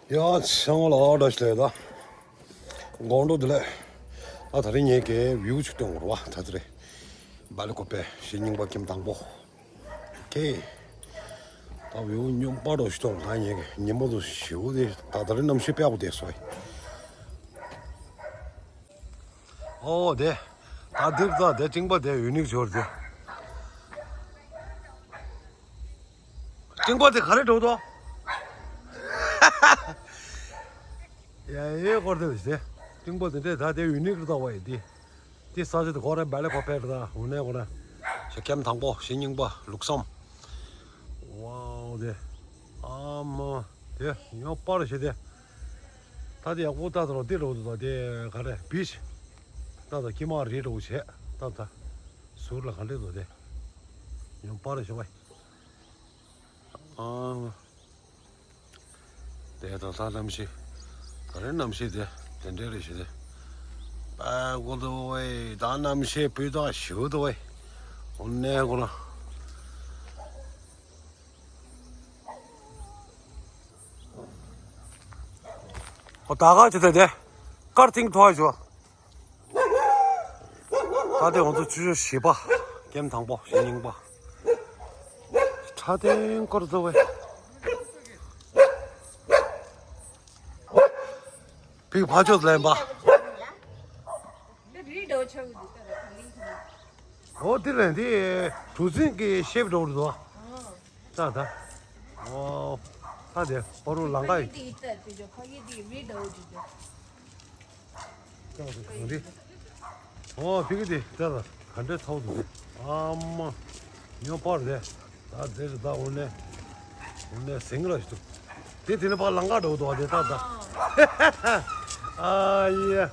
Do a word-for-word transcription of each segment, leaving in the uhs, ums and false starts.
ཡ་ཚང་མ་ལ་བཀྲ་ཤིས་བདེ་ལེགས། དགོང་དྲོ་བདེ་ལེགས། ཨ་ད་རེས་ངས་ཀྱི་བིའུ་ཅིག་སྟོན་དགོས་རེད་བ། ད་དེ་རེད། སྦེལ་ཀོབ་པའི་གཞིས་རྙིང་པ་ཀེམ་དང་པོ། ཁེ། ད་བིའུ་སྙོམས་པ་འདྲ་ཞིག་སྟོན། ད་ངས་ཀྱི་ཉིན་མོ་དུ་ཞེ་པོ་དེ་ད་ད་རེས་གནམ་གཤིས་དཔེ་ཡག་པོ་བསྡད་སོང་། ཨོ་དེ། ད་འདིར་ད་དེ་སྤྲིན་པ་དེ་ཡུ་ནིག་འབྱོར་དེ། སྤྲིན་པ་དེ་ག་རེ་འགྲོ་དོ། ཡ་ཡེ་སྐོར་དེ་ཟེ། སྤྲིན་པ་དེ་འདྲས་ད་དེ་ཡུ་ནིག་རེད་ད་བ་ཡི་དེ། དེ་ས་ཆ་དེ་གོ་རེ་སྦེལ་ཀོབ་པའི་རེད་ད། འོ་ནས་གོ་རེ། ཞེ་ཀེམ་དང་པོ་གཞིས་རྙིང་པ་ལུགས་བསམ། ཝའོ་དེ། ཨ་མ། དེ་ཉོ་པར་ཞེ་དེ། ད་དེ་ཡག་པོ་ད་ད་རོ་དེ་རོ་དུ་ད་དེ་ག་རེ་བིཆ། ད་ད་ཁྱི་མ་རེད་རོ་བྱས་ད་ད། ཟུར་ལ་ག་འདྲས་དོ་དེ། ཉོ་པར་ཞེ་བ། ཨ། དེ་ད་ད་གནམ་གཤིས། ད་རེས་གནམ་གཤིས་དེ་དེ་འདྲས་རེད་ཞེ་དེ། པ་གོ་དོ་ཝེ་ད་གནམ་གཤིས་སྤུས་དག་ཞེ་པོ་དོ་ཝེ། འོ་ནས་གོ་ལ། ཨོ་ད་ག་ཅི་དེ་དེ། ཀར་ཐིང་ཐོ་ཞོ། ད་དེ་ང་ཚོ་ཆུ་ཤོག་བཞི་པ། ཀེམ་དང་པོ་གཞིས་རྙིང་པ། ཁྲ་ཐེང་སྐོར་བཟོ་བའི། ཕིག་ཕ་ཆོས་ལེན་པ། ཨོ་དེ་ལན་དེ་གྲུ་གཟིངས་ཀྱི་ཤེབ་འགྲོ་བར་འདུག་ད་ད། ཨོ། ད་དེ་པ་རུ་ལང་ཀ་ཡི། ཨོ་ཕི་གི་དེ་ད་ད་ག་འདྲས་ཚ་བོ་འདུག་དེ། ཨ་མ། ཉོ་པར་དེ། ད་དེ་རེད་ད། འོ་ནས། འོ་ནས་ཟིང་ར་ཞིག་འདུག་དེ་དེ་ནས་ཕར་ལང་ཀ་འགྲོ་འདུག་བ་དེ་ད་ད། ཨ་ཡེ།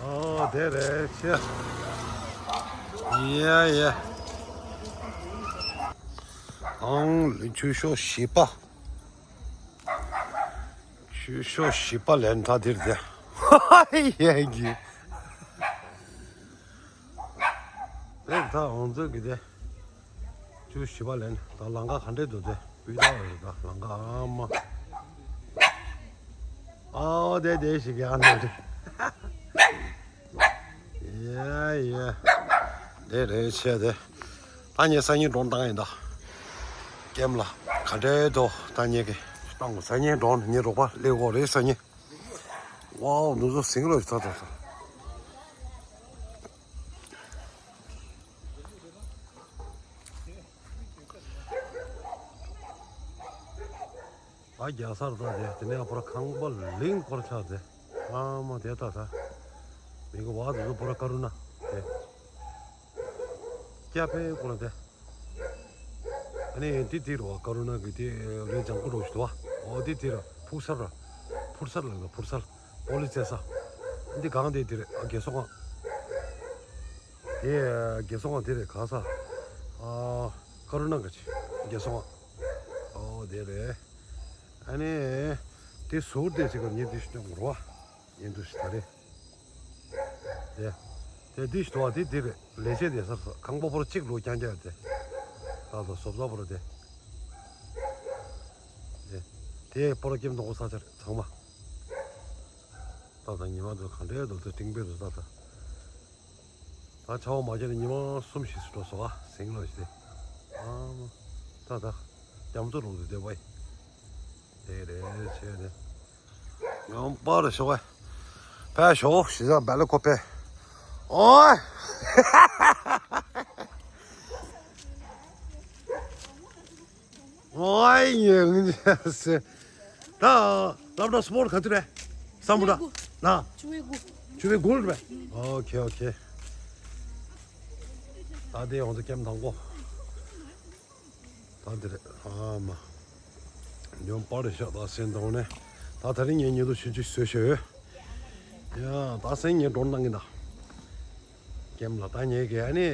ཨོ་དེ་རེད་ཤག་ཡེ་ཡེ། ཨང་ཆུ་ཤོག་བཞི་པ། ཆུ་ཤོག་བཞི་པ་ལན་ད་དེར་དེ། ཡེ་གི། དེ་ད་ཨང་ཚོ་གི་དེ། ཆུ་བཞི་པ་ལན་ད་ལང་ཀ་ག་འདྲས་འདུག་དེ། སྤུས་དག་རེད་ད་ལང་ཀ་ཨ་མ། ཨོ་དེ་དེ་ཞིག་ཡང་ནས་རེད། ཡེ་ཡེ། དེ་རེད་ཆེ་དེ། ད་ངས་སང་ཉིན་ཌོན་བཏང་ཡིན་ད། ཀེམ་ལ་ག་འདྲའི་དོ་ད་ངས་ཀྱི་བཏང་གོ་སང་ཉིན་ཌོན་ངའི་རོགས་པ་སླེབས་གོ་རེད་སང་ཉིན། ཝའོ་འདུག་སོ་ཟིང་རོ་ཞིག་ད་ད་ད། ཨ་རྒྱ་སར་ད་དེ་དེ་ནས་ཨ་པོ་ར་ཁང་པ་ལིང་སྐོར་ཆགས་དེ། ཨ་མ་དེ་ད་ད། མི་གི་བ་དེ་ཚོ་པོ་ར་ཀ་རུ་ན་དེ། སྐྱ་ཕེ་ཀོ་ལ་དེ། ཨ་ནི་དེ་དེ་རུ་བ་ཀ་རུ་ན་གི་དེ་རེ་ལྗང་ཁུ་རུ་ཞིག་དུ་བ། ཨོ་དེ་དེ་རུ་ཕུག་སར་ར། ཕུར་སར་ལ་ཕུར་སར། པོ་ལི་ཙེ་ས། འདི་གང་དེ་དེ་རེད་ཨ་རྒྱལ་སོ་ཁང་། དེ་རྒྱལ་སོང་བ་དེ་རེད་ག་ས། ཨ། ཀ་རུ་ན་ག་ཆི། རྒྱལ་སོང་བ། ཨོ་དེ་རེད། ཨ་ནི། དེ་ཟུར་དེ་ཅིག་ག་ཉེ་དུ་ཞིག་སྙོག་རོ་བ། ཉེ་དུ་ཞིག་ད་རེད། དེ། དེ་དེ་ཞིག་དོ་བ་དེ་དེ་རེད་ལས་བྱེད་དེ་སར་ས་ཁང་པ་ཕོར་གཅིག་ལོ་རྐྱང་རྐྱང་དེ། ད་ད་བཟོ་ལྟ་ཕོར་དེ། དེ། དེ་ཕོར་ཀེམ་དང་པོ་ས་ཆ་རེད་ཚང་མ། ད་ད་ཉི་མ་དུ་ག་འདྲའི་དུ་དུ་ཏིང་པའི་དུ་ད་ད། ད་ཆ་བ་མ་བྱས་ནས་ཉི་མ་གསུམ་བཞི་སུ་འགྲོ་སོ་ཨ་ཟིང་ལོ་ཞིག་སྟེ། ཨ་མ། ད་ད། རྒྱ་མཚོ་རོག་ཏུ་བསྡད་པ་ཡི། དེ་རེད་བྱས་ནས། ཡང་པར་ཞོག་པ། ཕ་ཞོག་ཞི་ཟ་བལ་ཁོ་པས། ཨོ། ཨོའི་ངས་ངས་ཟེར། ད་སློབ་གྲྭ་སྤོར་ག་ཚོད་རེད། སམ་བྷོ་ཊ། ན། བཅུ་པའི་དགུ། བཅུ་པའི་དགུ་རེད་པས། ཨོ་ཁེ་ཨོ་ཁེ། ད་དེ་ཡོང་ཚེ་ཀེམ་དང་པོ། ད་དེ་རེད་ཨ་མ། ཉོན་པར་ཤག་ད་སེན་དང་ནས། ད་ད་རིང་ངས་ཉེ་དུ་ཆུན་ཆུ་བཟོས་ཤོད། ཡ་ད་སེན་ངས་འགྲོ་གནང་གི་ད། ཀེམ་ལ་ད་ཉེ་གི་ཨ་ནི།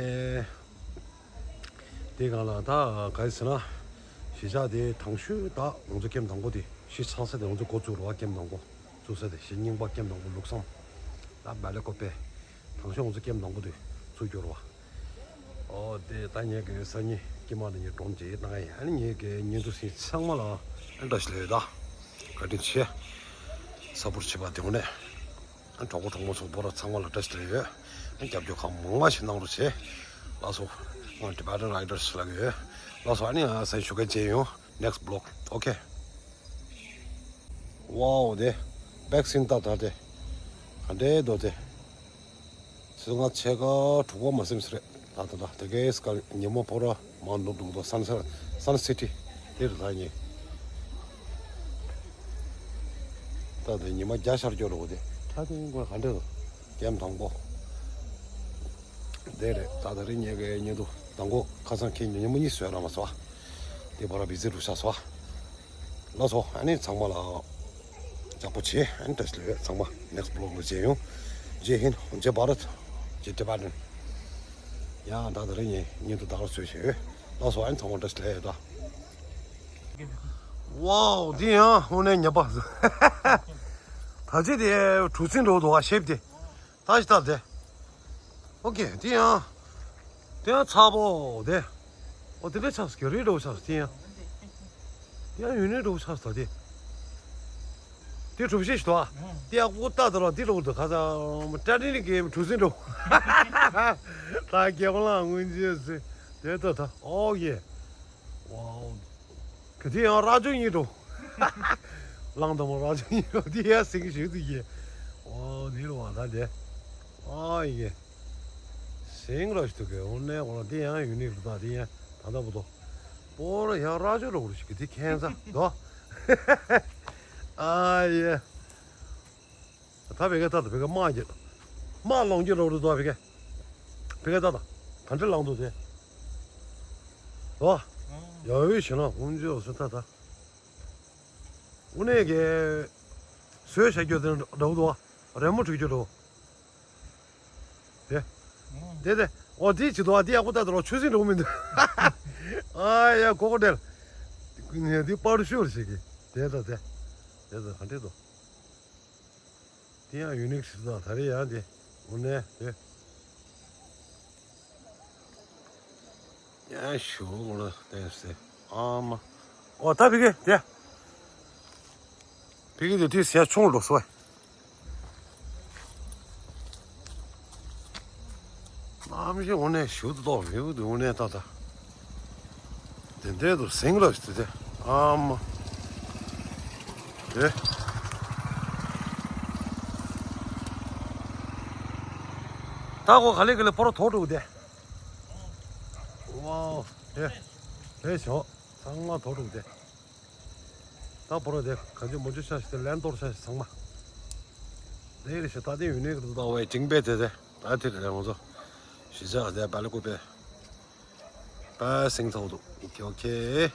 དེ་གང་ལ་ད་ག་རེ་ཟེར་ན། གཞིས་ཆགས་དེ་དང་ཤོས་ད་ང་ཚོ་ཀེམ་དང་པོ་དེ་གཞིས་ཆགས་ས་དེ་ང་ཚོ་འགོ་བཙུགས་རོགས་ཀེམ་དང་པོ་བཙུགས་ས་དེ་གཞིས་རྙིང་པ་ཀེམ་དང་པོ་ལུགས་བཟང་ད་བལ་ཀོ་པེ་དང་ཤོས་ང་ཚོ་ཀེམ་དང་པོ་དེ་བཙུགས་རྒྱུ་རོགས། ཨོ་དེ་ད་ངས་ཀྱི་སང་ཉིན་ཀྱི་མ་ནི་ངས་འགྲོམ་བྱེད་གནང་ཡིན་ཨ་ནི་ངས་ཀྱི་ཉིན་དུ་སིང་ཚང་མ་ལ་ཨ་འདྲ་ཞིག་ལས་ད། བཀའ་དྲིན་ཆེ། ས་པོར་བྱེད་པ་དེ་འོ་ནས། གྲོགས་པོ་གྲོགས་མོ་ཚོ་བོ་ར་ཚང་མ་ལ་བཀྲ་ཤིས་བདེ་ལེགས་ཡོད། རྒྱབ་སྐྱོར་གང་མང་མང་ཞིག་གནང་རོགས་བྱེད། ལགས་སོ། ང་Tibetan Riders ལབ་ཀྱི་ཡོད། ལགས་སོ། ཨ་ནི་ང་སེམས་ཞུ་མཁན་བྱས་ཡོང་། Next vlog. Okay. ཝའོ་དེ། བེག་སིན་ཏག་ཏག་དེ། ག་འདྲའི་འདུག་དེ། ཚེས་ལྔ་ཕྱེད་ཀ་དྲུག་པ་མ་ཟིན་ཙམ་རེད། ད་ད་ད་དེ་གའི་སྐལ་ཉི་མ་ཕོ་ར་མང་འདུག་འདུག་དོ། Sun Sun City དེ་རུ་ད་ཉེ། ད་དེ་ཉི་མ་བརྒྱ་ཤར་སྐྱོ་རོགས་དེ། ད་དེ་ཡིན་དགོས་ག་འདྲ་འདུག་ཀེམ་དང་པོ། དེ་རེད། ད་ད་རེས་ཉེ་གའི་ཉེ་དུ་དང་པོ་ཁ་སང་ཁྱེད་ཉི་མ་གཉིས་བཟོས་ར་མ་སོ། དེ་བར་བི་ཛི་རུ་ཤ་སོ། ལགས་སོ། ཨ་ནི་ཚང་མ་ལ་ཡག་པོ་བྱེད། ཨ་ནི་བཀྲ་ཤིས་བདེ་ལེགས། ཚང་མ་next vlog ལ་མཇལ་ཡོང་། Jai Hind, Jai Bharat, Jai Tibetan. ཡང་ད་ད་རེས་ཉིན་ཉིན་དུ་བདག་ལ་གསོལ་བྱས་ཡོད། ལགས་སོ། ཨ་ནི་ཚང་མ་བཀྲ་ཤིས་བདེ་ལེགས་ད། ཝའོ། འདི་ཡང་དངོས་གནས་ཉམས་པ། ད་ཅི་དེ་གྲུ་གཟིངས་འགྲོ་འདུག་ཨ། ཞེབ་དེ། ད་ཅི་ལྟར་དེ། ཨོ་ཀེ། དེ་ཡང་། དེ་ཡང་ཚ་པོ་དེ། ཨོ་དེ་འདྲ་ཆགས་སོ། རི་འདྲ་བོ་ཆགས་སོ། དེ་ཡང་། དེ་ཡང་ཡུན་ནི་འདྲ་བོ་ཆགས་སོ་དེ། དེ་གྲུ་བཞི་ཞིག་འདུག་ཨ། དེ་ཡག་པོ་ལྟ་དུ་ལ་དེ་འདྲ་བོ་འདུག་ཁ་སང་ཏྲ་ནི་གི་གྲུ་གཟིངས་འདྲ་བོ། ད་རྒྱལ་པོ་ལ་སྔོན་རྗེས་སུ་དེ་ལྟ་ད། ཨོ་ཀེ། ཝའོ། ག་དེ་ཡང་རྭ་ཅོ་གཉིས་འགྲོ། གླང་དང་པོ་རྭ་ཅོ་གཉིས་འགྲོ། དེ་ཡང་སེང་ཞིག་ཏུ་ཡེ། ཨོ་ནི་རུ་བ་ད་དེ། ཨ་ཡེ། སེང་ར་ཞིག་ཏུ་གེ་འོ་ནས་འོ་དེ་ཡང་ཡུན་ནི་རུ་ད་དེ་ཡང་ད་ད་བུ་དོ། པོ་ར་ཡང་རྭ་ཅོ་རོ་རུ་ཞིག་གི་དེ་ཁྱེད་ཚ་དོ། ཨ་ཡེ། ད་བེ་ག་ད་ད་བེ་ག་དམག་གི་དམག་ལོང་གི་རོགས་རུ་དོ་བེ་ག་བེ་ག་ད་ད་ད་འདྲ་ལང་དུ་དེ་དོ། ཡ་ཡོད་ཞེ་ན་ཧུན་ཅི་ཡོད་སུ་ད་ད་དངོས་གནས་ཀྱི་བཟོས་བྱ་རྒྱུ་དེ་འདྲ་བོ་དོ། རི་མོ་བྲིས་རྒྱུ་འདྲ་བོ་དེ་དེ་དེ། ཨོ་དེ་ཅི་དོ། ཨ་དེ་ཡག་པོ་ལྟ་དུ་རོ། ཆུ་སྲིན་འགྲོ་མི་འདུག་ཨ་ཡ་ཀོ་ཀོ་ཌེལ། དེ་པར་ཤུར་ཞིག་གི་དེ་ད་དེ་དེ་ད་ག་འདྲ་དོ། དེ་ཡང་ཡུ་ནིག་ཞིག་དང་ད་རེས་ཡང་དེ་འོ་ནས་དེ་ཡང་ཞུ་གོ་ལ་བསྟན་སེ་ཨ་མ། ཨོ་ད་ཕི་གེ་དེ་ཕི་གེ་དེ་དེ་ཟས་ཆུང་འགྲོ་སོ། གནམ་གཤིས་དངོས་གནས་ཞུ་ཏོག་མེའུ་དུ་དངོས་གནས་ཏག་ཏག་དེ་འདྲའི་དུ་ཟིང་ལ་ཞུ་དེ་ཨ་མ། དེ། ད་གོ་ག་ལེ་ག་ལེ་ཕོ་རོ་ཐོག་འགྲོ་དེ། ཝའོ། དེ། དེ་ཞོག་ཚང་མ་ཐོག་འགྲོ་དེ། ད་པོ་ར་དེ་ག་ཅི་མོ་ཅི་ཤ་ཞིག་དེ་ལན་གཏོར་ཤ་ཞིག་ཚང་མ། དེ་རེ་ཞིག་ད་དེ་ཡུན་ནི་གི་ད་བའི་ཅིང་པེ་དེ་དེ་ད་དེ་རེ་ང་ཚོ་ཞི་ཅག་དེ་པ་ལི་ཀུ་པེ་པ་སིང་ཚའོ་དུ། ཨོ་ཁེ་ཨོ་ཁེ།